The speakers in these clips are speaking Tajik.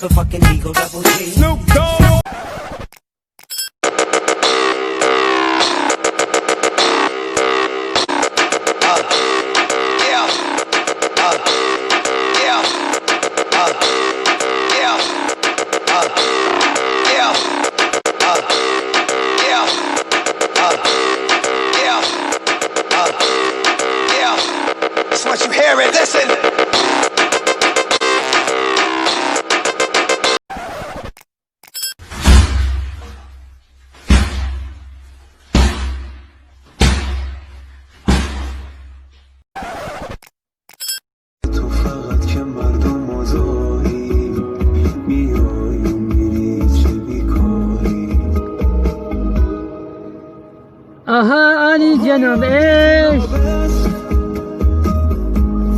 Motherfucking Eagle Double G. Snoop Dogg. Yeah. Yeah. Yeah. Yeah. Yeah. Yeah. Yeah. That's what you hear it. Listen. تو فقط که مردم آزاری میای و میری چه بیکاری. آها عالی جناب، عشق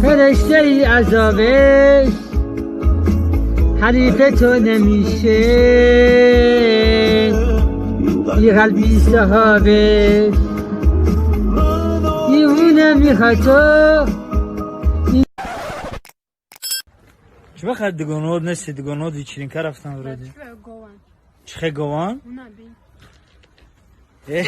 فرشته ای عذابش حریف تو نمیشه، بی قلبی صحابش دیوونه میخواد تو. Чӣ вақт дугонаот нести? Дугонаот вечеринка рафтан вроде. Чӣ хе гован? Э?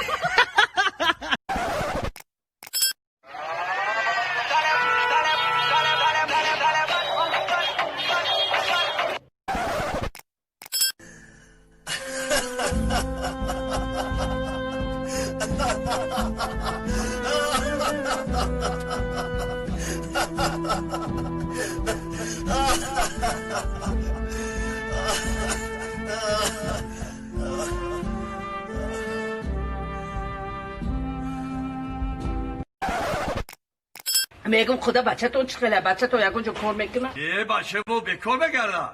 Мегум, худо, бачатон чӣ хела? Бачатон ягон ҷо кор мекунад? Е, бача мо бекор мегардад.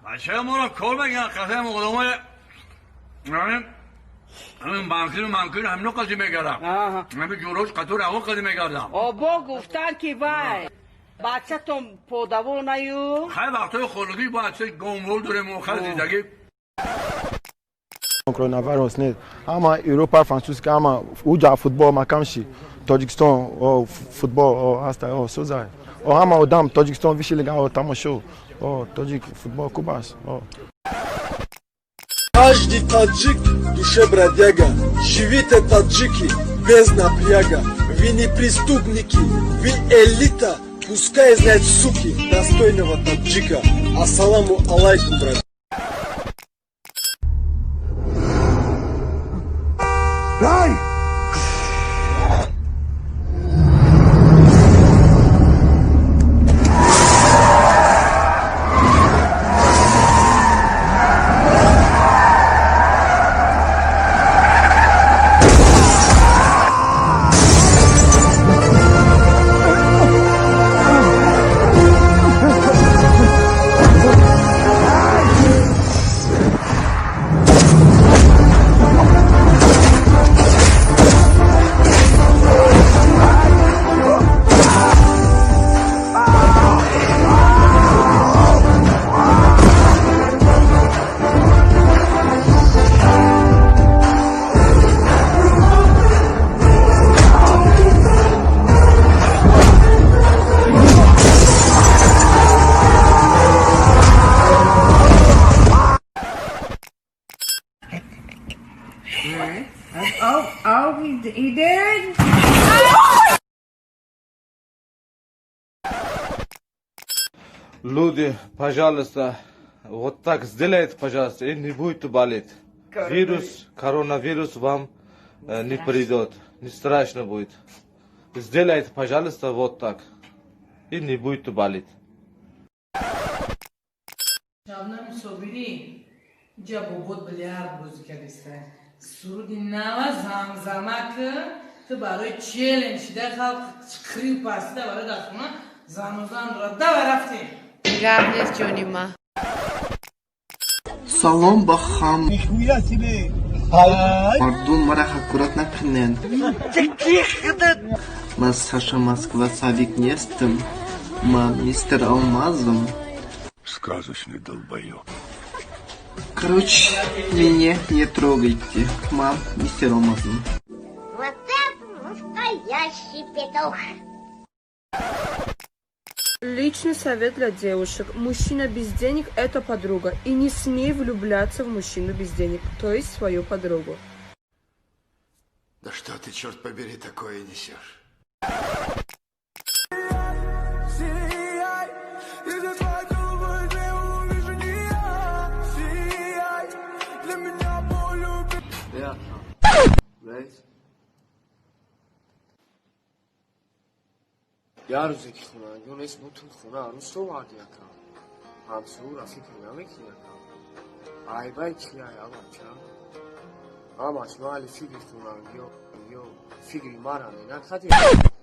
Бачаи моро кор мегардад, қасам одамои ҳамин банкину манкину ҳамино қазӣ мегардад. Ҳамин ҷурош қатор аво қазӣ мегардад. Обо гуфтан, ки вай бачатон подавонаю. Хай, вақтҳои холигӣ бояд чиз гомвол дорем мо, хай, зиндагӣ. Coronavirus не, ҳама Европа, французска, ҳама уҷа футбол макам ши. Тоҷикистон футбол ҳаста, соза, ҳама одам Тоҷикистон высший лига тамошо, тоҷик футбол куб аст. Каждый таджик душе бродяга. Живите, таджики, без напряга. Вы не преступники, вы элита. Пускай знают, суки, достойного таджика. Ассаламу алайкум, брат. Дай! Oh, he did? Люди, пожалуйста, вот так сделайте, пожалуйста, и не будет болеть. Вирус, коронавирус вам не придет, не страшно будет. Сделайте, пожалуйста, вот так, и не будет болеть. Шабнами Собирӣ, инҷа бобот билярд бозӣ кардиста, суруди нава замзама ки, ту барои челлендж шида, халқ қирив пасида барои дар хона зану зан дорад. Давай, рафтем. Гап нест, ҷони ма. Салом ба ҳам мардум, мара ҳақорат накунед. Ман Саша Москва Савик нестам, ман мистер Алмазом. Сказочный долбоёб. Короче, меня не трогайте, ман мистер Алмазом. Вот это настоящий петух! Личный совет для девушек. Мужчина без денег – это подруга. И не смей влюбляться в мужчину без денег, то есть свою подругу. Да что ты, черт побери, такое несешь? Як рӯзе ки хонагиҳо нест, бо ту хона арӯс оварди, ака. Ҳамсоюра фикр намекунӣ, ака. Айбай чи ай, абача? Ҳамаш майли, фикри хонагиҳо ё фикри мара ненакади.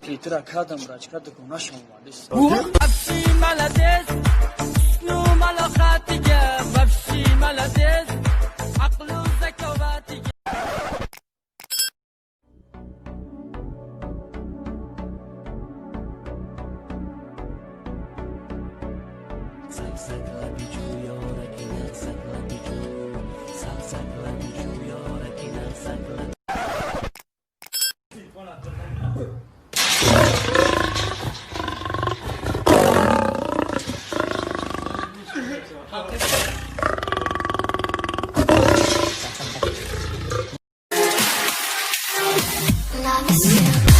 Плитра кардам, рачка дуконашам омадист. Вообще молодец, ну малохатига, вообще молодец, ақлу заковатига. Love is you.